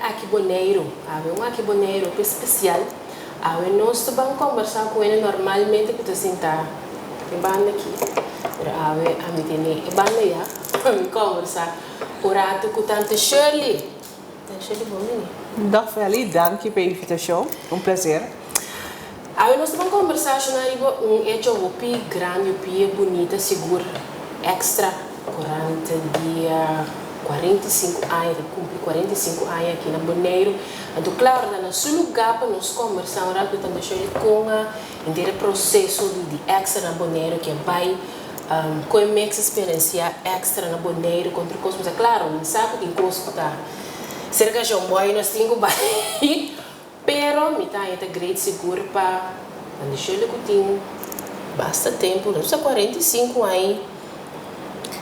Aki Boneiru. Awe un Aki Boneiru hopi spesial. Awe nos ta ban kombersá ku hende normalmente ku ta sinta e banda aki, pero awe ami tene e banda ya pa mi kombersá un ratu ku Tante Shirley. Tante Shirley, bon bini. Dag Feli, danki pa e invitashon. Un plaser. Awe nos ta ban kombersá shona riba un echo hopi grandi, hopi bunita, sigur extra Korant dia 45 aña, ta kumpli 45 aña aki na Boneiru. Anto klaro ta na su lugá pa nos kombersá un ratu tanta Shirley kon a henter e proseso di di extra na Boneiru ke a bai, kon e meks a sperensiá extra na Boneiru kon tur kos. Mi sa klaro mi sa ku tin kos ku ta serka Shon Boy nos tin ku bai. Pero mi ta haña ta great sigur pa Tante Shirley ku tin basta tempu, nos ta 45 aña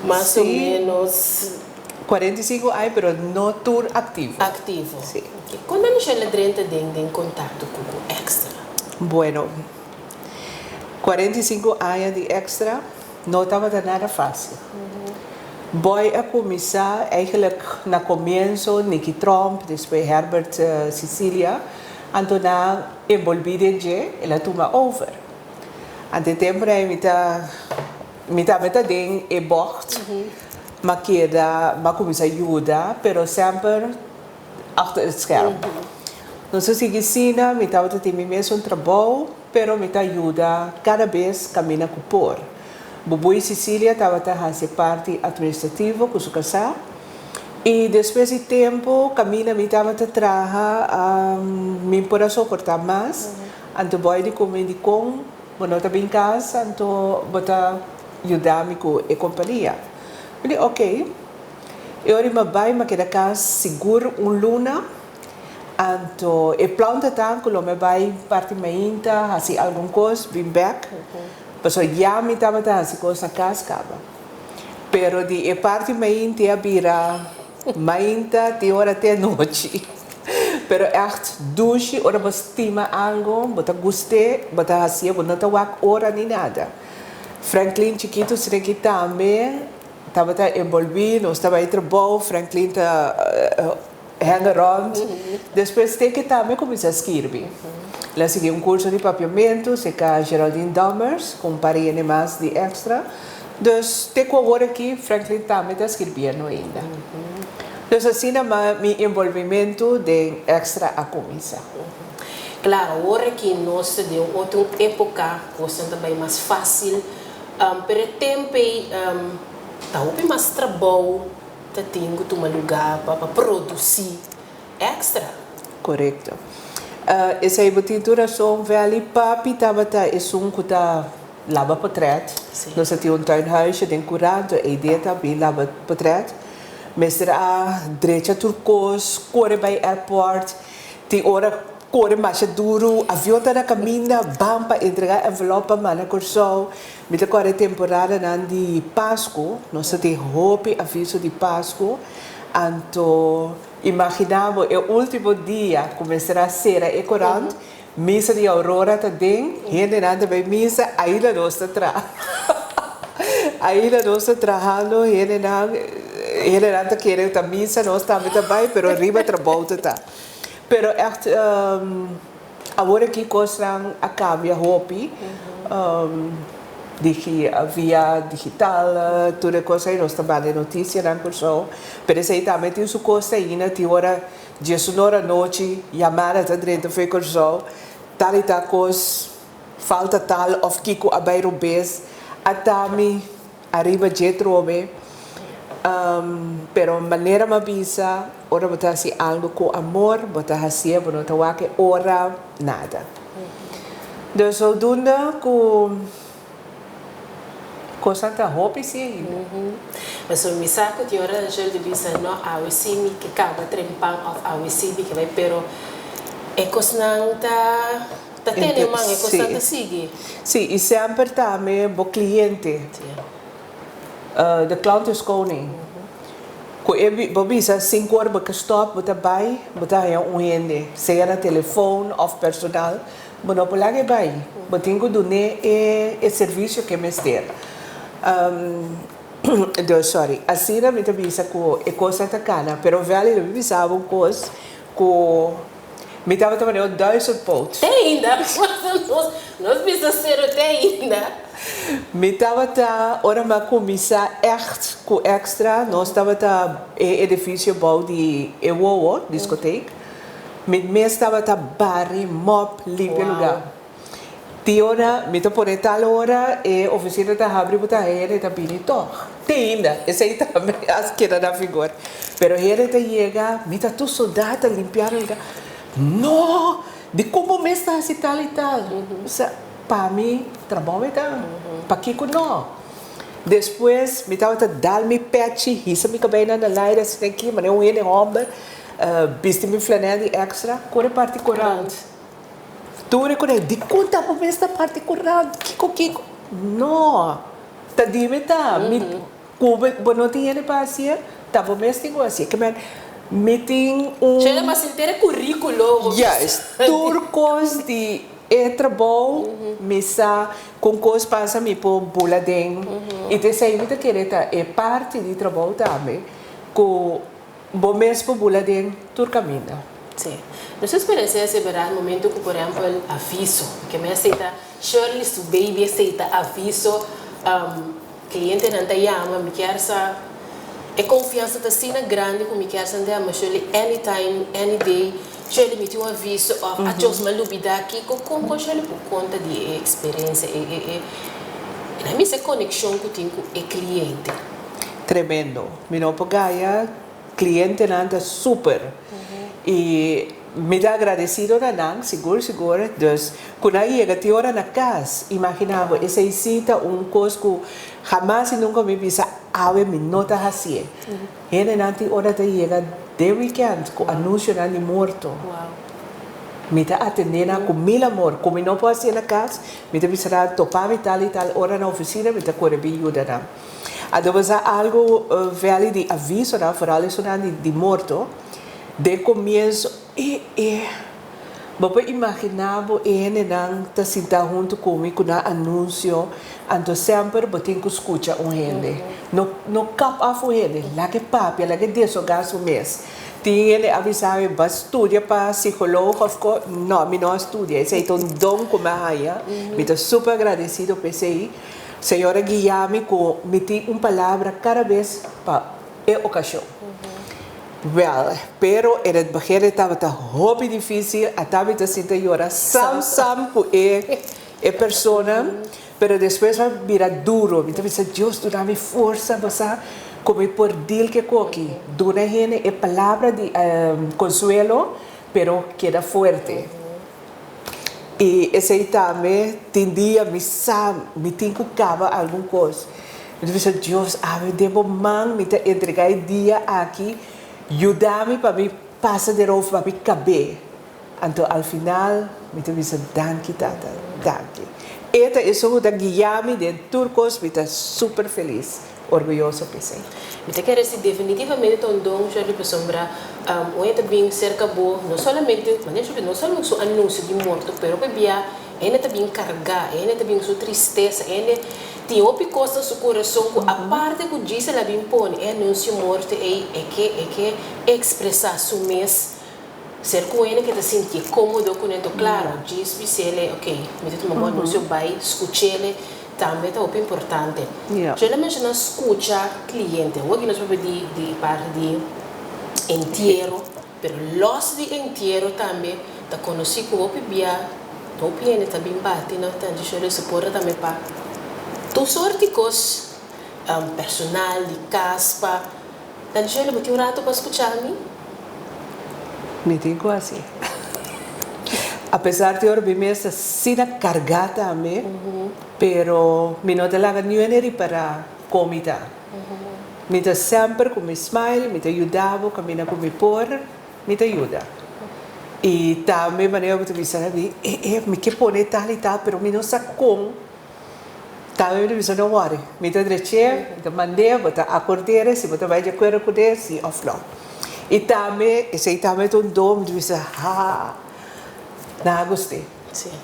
mas o menos. 45 aña pero no tur aktivo. Aktivo. Si. Kon Tante Shirley drenta den den kontakto ku ku Extra? Bueno, 45 aña di Extra no tabata nada fácil. Boy a kuminsá eigenlijk na komienso Nicky Tromp, despues Herbert Cicilia, anto nan enbolbí den dje, el a tuma over. Anto e tempu ei mi ta mi tambe ta den e bògt, m'a keda, m'a kuminsá yuda, pero semper achter het scherm. Nos a sigui asina, mi tabata tin mi mesun trabou, pero mi ta yuda kada bes kaminda ku por. Bubui Cicilia tabata hasi parti administrativo ku su kasá i despues di tempu kaminda mi tabata traha mi por a soportá mas, anto boy di ku mi dikon bo no ta bin kas anto bo ta yuda mi ku e kompania. Mi di ok, e ora mi a bai mi a keda kas sigur un luna anto e plan ta ta ku lo mi a bai parti mainta hasi algun kos bin bèk. Pasobra ya mi tabata hasi kos na kas kaba. Pero di e parti mainti a bira mainta tin ora te anochi. Pero ègt dushi ora bo stima algo, bo ta gust'é, bo ta hasié, bo no ta wak ora ni nada. Franklin chikitu sreki tambe tabata enbolbí, nos ta bai trabou, Franklin ta. Hende rond. Despues te ke tambe kuminsá skirbi. El a sigui un kurso di papiamentu serka Geraldine Dammers ku un par hende mas di Extra. Dus te ku awor aki Franklin tambe ta skirbiendo ainda. Dus asina mi envolvimentu den Extra a kuminsá. Klaro, awor aki nos ta den un otro époka, kosnan ta bai mas fásil, pero e tempu ei ta hopi mas trabou. Ta tin ku tuma lugá pa pa produsí èkstra. Korekto. Esei bo tin tur rason, Valley. Papi tabata esun ku ta laba potrèt. Sí. Nos a tin un tuinhuisje den Curanto, e idea ta bin laba potrèt. Mester a drecha tur kos, kore bai airport, tin ora kore masha duru, avion ta na kaminda, ban pa entregá envelòp pa manda Kòrsou. Mi ta kòrda e temporadanan di Pasku, nos ta tin hopi aviso di Pasku, anto imaginá bo e último dia ku mester a sera e korant, misa di Aurora ta den, hendenan ta bai misa, ainda nos ta traha. Ainda nos ta trahando, hendenan, hendenan ta kere ta misa, nos tambe ta bai, pero riba trabou ta ta. Pero ègt. Awor aki kosnan a kambia hopi, digi via digital, tur e kos ei nos ta manda e notisianan Kòrsou, pero esei tambe tin su kos ainda, tin ora diesun ora anochi yamada ta drenta for e Kòrsou, tal i tal kos falta tal òf kiko a bai robes, a ta mi Ariba dje trobe. Pero manera m'a bisa, ora bo ta hasi algo ku amor, bo ta hasié, bo no ta wak e ora, nada. Dus zodoende ku kosnan ta hopi si ainda. Pasobra mi sa ku tin ora Angel di bisa, no, awe si mi ke kaba trempan òf awe si mi ke bai, pero e kosnan ta. Ta tene man e kosnan ta sigui. Sí, i semper tambe bo kliente, de klant is koning. Ku e bo bisa sinku ora bo ke stòp, bo ta bai, bo ta haña un hende, sea na telefon òf personal, bo no por laga e bai. Bo tin ku dun'é e servisio ku e mester. Dus, sorry, asina mi ta bisa ku e kosnan ta kana, pero Valley lo mi bisa bo un kos. Ku mi tabata manera un duizendpoot. Te ainda, nos nos bisa sero te ainda. Mi tabata, ora mi a kuminsá ègt ku Extra, nos tabata e edifisio bou di e Wowo diskoteek. Mi mes tabata bari, mòp, limpia lugá. Tin ora mi ta pone tal ora e oficina ta habri bo ta hende ta bini tog. Te ainda esey tambe a keda na vigor. Pero hende ta yega mi ta tur soda ta limpia lugar. No! Dikon bo mes ta hasi tal y tal? Osea pa mi trabou e ta. Pakiko no? Despues mi tabata dal mi pechi hisa mi kabeinan na laire asina aki manera un hende homber bisti mi flanel di extra kore parti korant. Tur e kore, dikon ta bo mes ta parti kurant? Kiko kiko? No, ta di mi ta, mi ku bo no tin hende pa hasié, ta bo mes tin ku hasié. Ke men, mi tin un. Shela mas henter e kurikulo bo mes. Juist, tur kos di e trabou mi sa kon kos pasa mi por bula den. I ta esei mi ta kere ta e parti di trabou tambe ku. Bo mes por bula den tur kaminda. Sí. Nos eksperensia esei berdad momento ku por ehempel aviso, ke mi aseita Shirley su baby aseita aviso, klientenan ta yama mi kier sa e konfiansa ta asina grandi ku mi kier sa nan ta yama Shirley anytime, any day, Shirley mi tin un aviso òf achos mi a lubida kiko, kon kon Shirley por konta di e eksperensia e e e na mi sa e konekshon ku tin ku e kliente. Tremendo. Mi no por gaya, clientenan ta super y mi ta agradecido na nan sigur sigur, dus cu nan yega tin ora na cas, imagina bo esey si ta un cos cu hamas y nunca mi bisa awe mi no ta hacié. Hendenan tin ora ta yega den weekend cu anuncionan di morto, mi ta atende nan cu mil amor, cu mi no por hacié na cas mi ta bisa nan topa mi tal y tal ora na oficina mi ta core bin yuda nan. Anto bo sa algu vèli di avisonan, foral esunnan di di morto, den komienso e e bo por imaginá bo e hendenan ta sintá huntu ku mi ku nan anunsio, anto semper bo tin ku skucha un hende. No no kap af un hende, laga e papia, laga e desogá su mes. Tin hende a bisa mi, bo a studia pa psicoloog of ko? No, mi no a studia, esei ta un don ku mi a haña, mi ta super agradesido pa esei. Señor a guia mi cu mi tin un palabra cada bes pa e ocasion. Wel, pero en het begin e tabata hopi dificil, ata mi ta sinta yora sam sam cu e e persona, pero despues mi a bira duro, mi ta bisa Dios duna mi forsa bo sa cu mi por deal cu e coki, duna hende e palabra di consuelo, pero keda fuerte. I esei tambe tin dia mi sa mi tin ku kaba algun kos. Mi ta bisa, Dios, awe den bo man mi ta entregá e dia aki, yuda mi pa mi pasa derof pa mi kab'é. Anto al final mi ta bisa, Danki, Tata, danki. E ta esun ku ta guia mi den tur kos, mi ta super felis. Orguyoso p'esei. Mi ta kere si definitivamente ta un don Shirley pasobra un e ta bin serka bo no solamente manera Shirley no solamente su anuncio di morto pero pabia hende ta bin carga hende ta bin su tristesa hende tin hopi cos na su curason cu aparte cu djis el a bin pone e anuncio morto ey e ke e ke expresa su mes ser cu hende ke ta sintié comodo cu ne to claro djis bisele ok mi ta tuma bo anuncio bay scuchele Tambe ta hopi importante. Yo lo menciona scucha cliente. Hopi nos papia di di parti di entiero, pero los di entiero tambe ta conoci cu hopi bia hopi hende ta bin bati na tanchi shore su porta tambe pa tur soort di cos personal, di cas pa tanchi shore bo tin un rato pa scucha mi? Mi tin cu haci. Apesar di ora mi mes ta asina carga tambe, pero mi no ta laga niun hende ripara con mi ta. Mi ta semper cu mi smile, mi ta yuda bo caminda cu mi por, mi ta yuda. Y tambe manera bo ta bisa na mi, e e mi ke pone tal y tal pero mi no sa con. Tambe mi ta bisa no worry, mi ta drech'é, mi ta mand'é, bo ta acorder'é si bo ta bai di acuerdo cun'é si of no. Y tambe, esey tambe ta un don, mi ta bisa ha, nan a gust'é,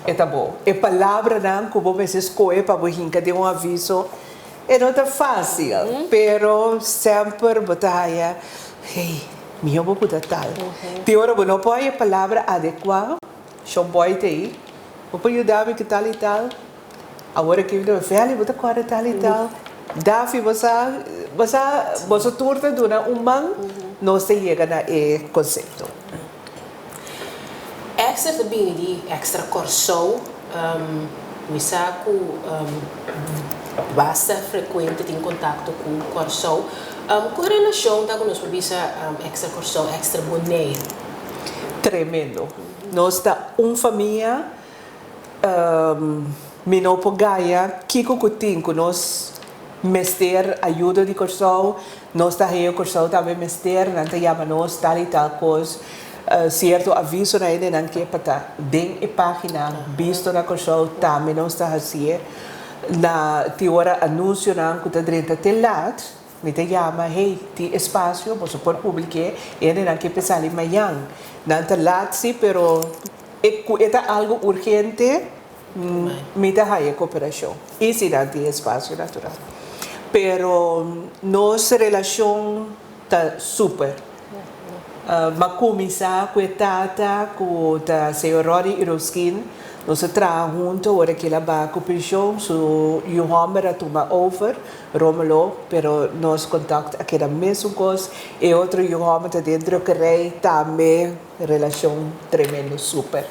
e ta bo. E palabranan cu bo mester scohe pa bo hinca den un aviso, e no ta facil, pero semper bo ta haya, hey. Mihó bo por ta tal. Tin ora bo no por haña e palabra adekuá, shon bòi ta ei, bo por yuda mi ku tal i tal. Awor aki mi ta bisa, Feli, bo ta kòrda tal i tal. Dafi, bo sa, bo sa, boso tur ta duna un man, nos ta yega na e konsepto. Extra ta bini di Extra Kòrsou. Mi sa ku basta frekuente tin kontakto ku Kòrsou. Ku relashon ta ku nos por bisa Extra Kòrsou, Extra Boneiru? Tremendo. Nos ta un famia. Mi no por gaña kiko ku tin ku nos mester ayudo di Kòrsou, nos ta heo Kòrsou tambe mester, nan ta yama nos tal i tal kos, sierto avisonan hende nan ke pa ta den e página bisto na Kòrsou tambe nos ta hasié, na tin ora anunsionan ku ta drenta te lat, mi ta yama hey tin espasio boso por publik'é, hende nan ke pensa li mañan, nan ta lat si pero. E ku e ta algu urgente, mi ta haya koperashon i si nan tin espasio natural. Pero nos relashon ta super. M'a kuminsá ku e tata ku ta señor Ronnie Iroskin, nos a traha hunto ora ku el a baha ku penshon, su yu hòmber a tuma over, Romelo, pero nos kontakt a keda mesun kos. E otro yu hòmber ta den drukkerij tambe. Relashon tremendo super.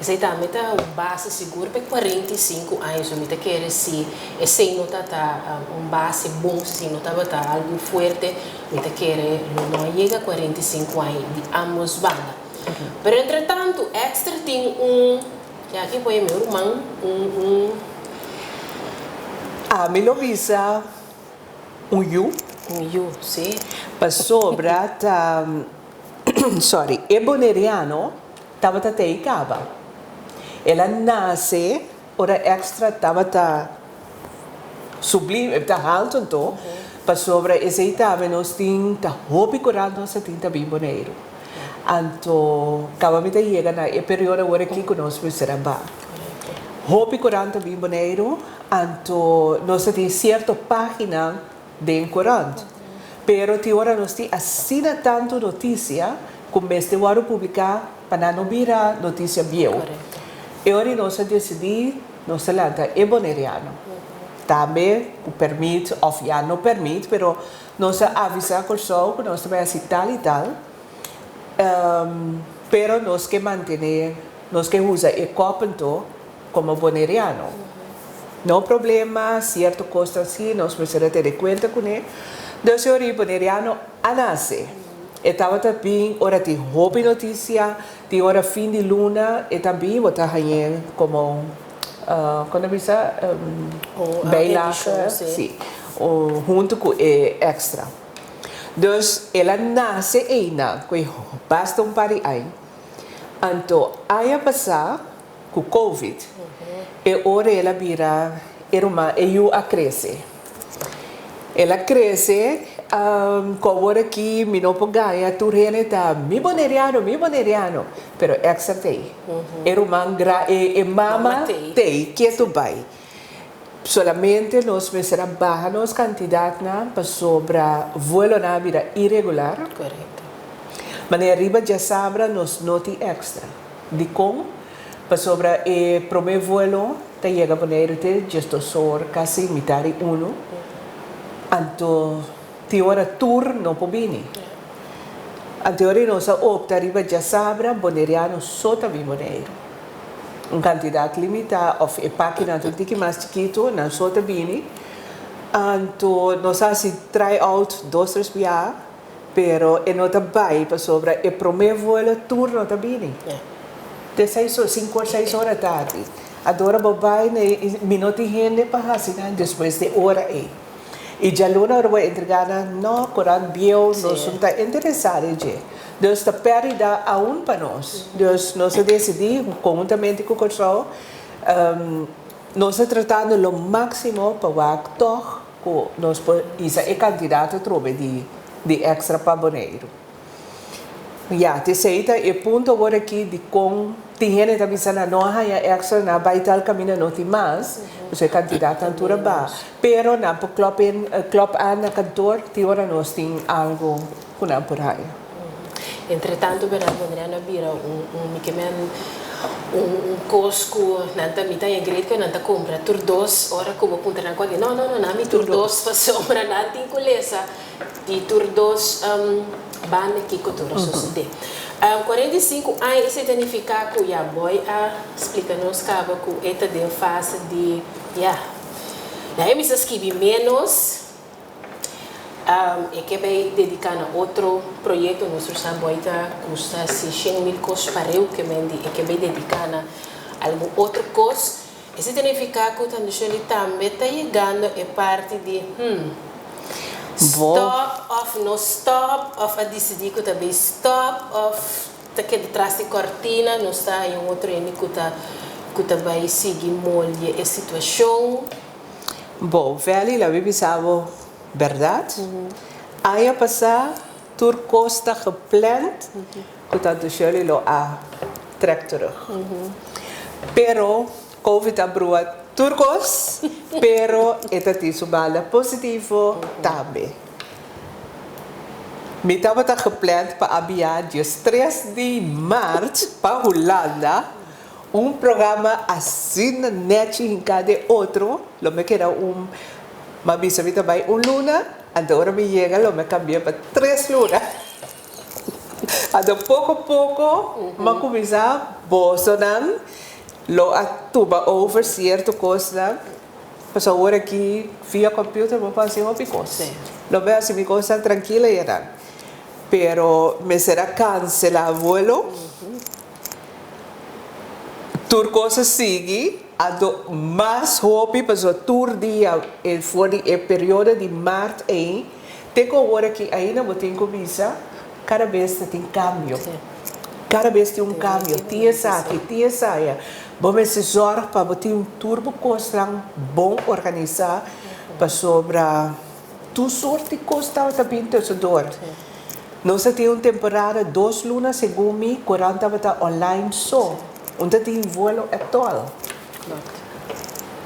Esei tambe ta un base sigur pa e 45 aña so mi ta kere si esei no ta ta un base bon si no tabata algu fuerte mi ta kere lo no a yega 45 aña di ambos banda pero entre tanto extra tin un ya aki por mi ruman un un. Ami lo bisa un yu. Un yu si. Pasobra ta. Sorry, e boneriano tabata te i kaba. El a nase ora Extra tabata sublime, e ta haltu anto, pasobra esei tambe nos tin ta hopi korant nos a tin ta bin Boneiru. Anto kaba mi ta yega na e periodo awor aki ku nos mester a ba. Hopi korant ta bin Boneiru, anto nos a tin sierto pagina den korant. Pero tin ora nos tin asina tantu notisia ku mester wòrdu publiká pa nan no bira notisia bieu. E ora nos a desidí nos ta lanta e Boneriano. Tambe ku pèrmit òf ya no pèrmit, pero nos a avisá Kòrsou ku nos ta bai hasi tal i tal, pero nos ke mantené, nos ke usa e kòpento Como boneriano. No problema, cierto cosnan si nos mester a tene cuenta cune. Dus e ora y boneriano a nace. E tabata bin ora tin hopi noticia, tin ora fin di luna e ta bin, bo ta hañ'é como, con ta bisa, bijlage, si, hunto cu e extra. Dus el a nace eynan cu e basta un par di aña. Anto aña pasa Ku covid e ora el a bira e ruman e yu a krese. El a krese ku awor aki mi no por gaña tur hende ta mi boneriano mi boneriano pero extra t'ei e ruman gra e mama t'ei ketu bai. Solamente nos mester a baha nos kantidatnan pasobra vuelonan a bira iregular. Manera riba djasabra nos no tin extra. Dikon? Pasobra e promé vuelo ta yega Boneiru te diesdos or, kasi mitar di unu. Anto tin ora tur no por bini. Anto e ora nos a opta riba djasabra, boneriano so ta bin Boneiru. Un kantidat limitá òf e pakinan ta un tiki mas chikitu, nan so ta bini. Anto nos a hasi try out dos tres biaha. Pero e no ta bai pasobra e prome vuelo tur no ta bini. Te seis or, sinku or, seis ora tardi. Adora bo bai na e, mi no tin hende pa hasi nan despues di ora ei. I djaluna ora bo entrega nan, no, korant bieu, nos no ta interesa den dje. Dus ta pèrdida aun pa nos. Dus nos a desidí konhuntamente ku Kòrsou, nos ta tratando lo máksimo pa wak tòg Ku nos por hisa e kantidat atrobe di di extra pa Boneiru. Ya, t'esei ta e punto awor aki di kon tin hende ta bisa nan no a haña extra, nan a bai tal kaminda no tin mas, pasobra e kantidatnan tur a baha. Pero nan por klòp in, klòp aan na kantor tin ora nos tin algu ku nan por haña. Entretanto Bernard Boneriano a bira un un mi ke men un un kos ku nan ta mi ta haña great ku nan ta kumpra tur dos ora ku bo puntra nan kualke no no no nan mi tur dos pasobra nan tin ku lesa di tur dos banda kiko tur a sosodé. 45 aña esei ta nifiká ku ya Boy a splika nos kaba ku e ta den fase di ya ya e mester skibi ménos. E ke bay dedica na otro proyecto, nos tur sa boy ta gusta haci 100.000 cos pareu ke men di e ke bay dedica na algun otro cos. Esey ta nifica cu Tante Shirley tambe ta yegando e parti di hmm, stop of no stop of a dicidi cu ta bay stop of ta keda tras di cortina, nos ta haya un otro hende cu ta cu ta bay sigui moldia e situacion. Bo, Veli, la mi bisa bo bèrdat. Aña pasá tur kos ta gepland ku Tante Shirley lo a trèk terug. Pero Covid a brua tur kos, pero e ta tin su banda positivo tambe. Mi tabata gepland pa a bia 13 di mart pa Hulanda. Un programa asina nechi hinká den otro, lo mi keda un, m'a bisa mi ta bai un luna, anto ora mi yega lo mi kambia pa tres luna. Anto poko poko m'a kuminsá bosonan lo a tuma over sierto kosnan, pasobra awor aki via computer bo por hasi hopi kos. Lo mi hasi mi kosnan trankila yanan, pero mester a kanselá vuelo. Tur kos a sigui, anto mas hopi pasobra tur dia for di e periodo di mart ei te ku awor aki ainda bo tin ku bisa kada bes ta tin kambio. Kada bes tin un kambio, tin esaki, tin esaya. Bo mester zòrg pa bo tin tur bo kosnan bon organisá pasobra tur sort di kos tabata bin tusendor. Nos a tin un temporada dos luna segun mi Coran tabata online so. Un ta tin vuelo at all.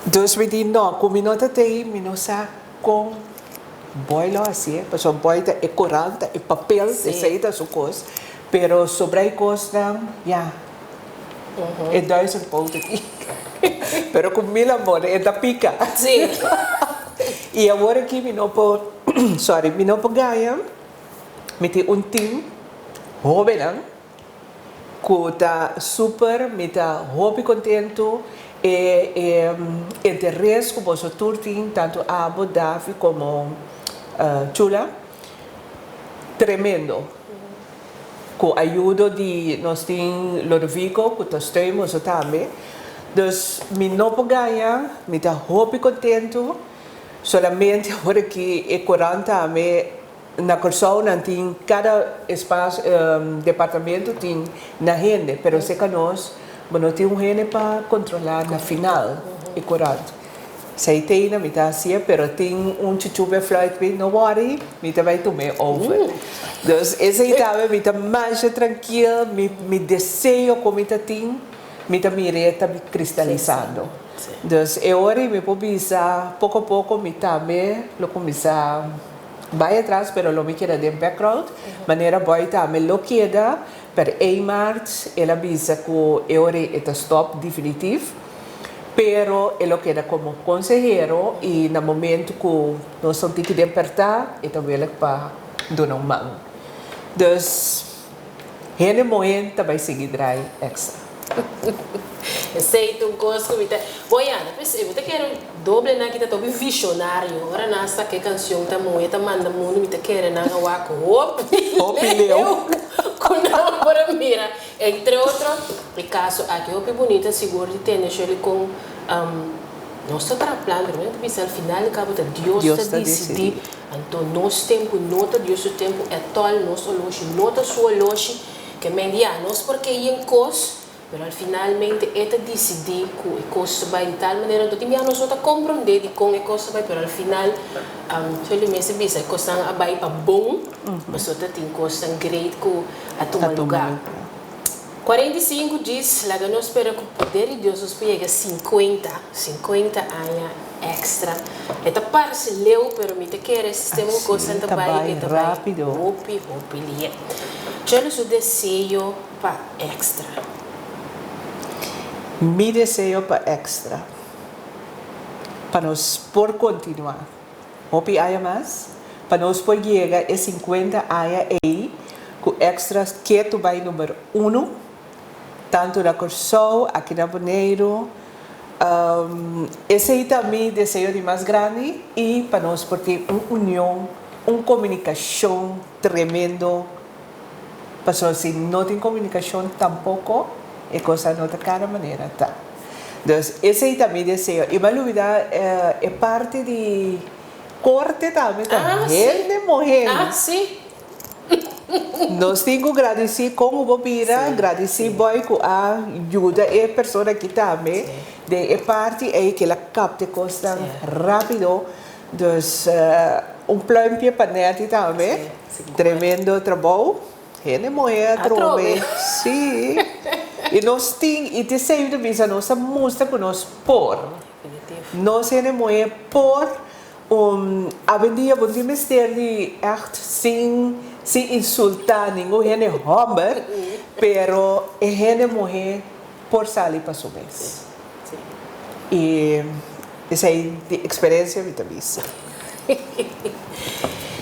Dus mi di no, ku mi no ta tei mi no sa kon Boy lo hasié, pasobra Boy ta e Coran ta e papel, esei ta su kos, pero sobra e kosnan ya, e duizend poten tin. Pero ku mil amor e ta pika. I awor aki mi no por, sorry, mi no por gaña. Mi tin un team hobennan ku ta super, mi ta hopi kontentu e e interes ku boso tur tin, tantu abo, Davi komo Chula, tremendo. Ku ayudo di nos tin Lodovico ku ta steun boso tambe. Dus mi no por gaña, mi ta hopi kontentu. Solamente ora ki e korant tambe na Kòrsou nan tin kada espas departamento tin nan hende pero serka nos bo no tin un hende pa kontrolá na final e korant. Esei teina mi ta hasié pero tin un chuchubia fluit mi no wòri mi ta bai tum'é over. Dus esei tambe mi ta masha trankil mi mi deseo ku mi ta tin mi ta mir'é ta kristalisando. Dus e ora ei mi por bisa poko poko mi tambe lo kuminsá bai atras pero lo mi keda den background manera Boy tambe lo keda per ei maart el a bisa ku e ora ei e ta stop definitif pero e lo keda komo konsehero i na momento ku nos ta un tiki den pèrtá e ta welig pa duna un man. Dus. Hende mohen ta bai sigui drai extra. Esei ta un kos ku mi ta Bo yanda pues mi ta kere doble nan ki ta topi visionario ora nan a saka e kansion ta mohe ta manda mundu mi ta kere nan a wak hopi leu ku nan por a mira entre otro e kaso aki hopi bunita sigur di tende Shirley kon nos ta traha plan pero mi ta bisa al final di kabo ta Dios ta disidi. Anto nos tempu no ta Dios su tempu at all, nos oloshi no ta su oloshi, ke men di ya, nos por kei en kos, pero al finalmente e ta disidí ku e kos ta bai di tal manera, anto tin bia nos no ta komprondé dikon e kos ta bai, pero al final, Shirley mes a bisa e kosnan a bai pa bon, pasobra ta tin kosnan great ku a tuma lugá. 45 djis, laga nos spera ku poder di Dios nos por yega 50, 50 aña extra. E ta parse leu, pero mi ta kere e sistema ku kosnan ta bai, e ta bai hopi, hopi lie. Chelo su deseo pa extra. Mi deseo pa extra, pa nos por kontinuá hopi aña mas, pa nos por yega e 50 aña ei ku extra ketu bai number uno, tantu na Kòrsou, aki na Boneiru. Esei ta mi deseo di mas grandi i pa nos por tin un union, un komunikashon tremendo, pasobra si no tin komunikashon tampoko e kosnan no ta kada manera ta. Dus esei ta mi deseo. I bo a lubida e parti di korte tambe ta hende muhé. Nos tin ku gradisí kon ku bo bira, gradisí Boy ku a yuda e persona aki tambe den e parti ei ku el a kapta e kosnan rápido. Dus un pluimpje pa Netty tambe, tremendo trabou. Hende muhé atrobe, sí. I nos tin, i te esei mi ta bisa, nos a mustra ku nos por. Nos hende muhé por. Awendia bo no tin mester di ègt sin sin insultá ningun hende hòmber, pero e hende muhé por sali pa su mes. I esei di eksperensia mi ta bisa.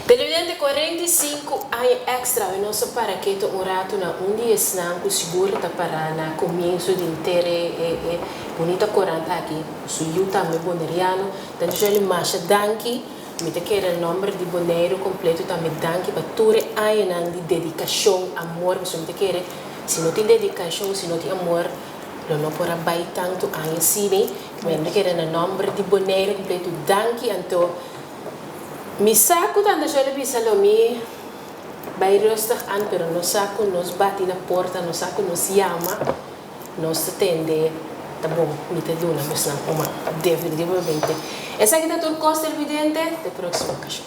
Televidente, 45 aña èkstra awe nos a para keto un ratu na un di esnan ku sigur ta pará na komienso di henter e e bunita korant aki, su yu tambe boneriano. Tante Shirley masha danki. Mi ta kere nomber di Boneiru completo tambe danki pa tur e añanan di dedicacion, amor, pasobra mi ta kere si no tin dedicacion, si no tin amor lo no por a bay tanto aña asina. Mi ta kere na nomber di Boneiru completo danki. Anto mi sa cu Tante Shirley bisa lo mi bay rustig an pero nos sa cu nos bati na porta, nos sa cu nos yama. Nos ta tende ta bon, mi ta duna bosnan un man. Definitivamente. Esaki ta tur kos televidente, te próksimo okashon.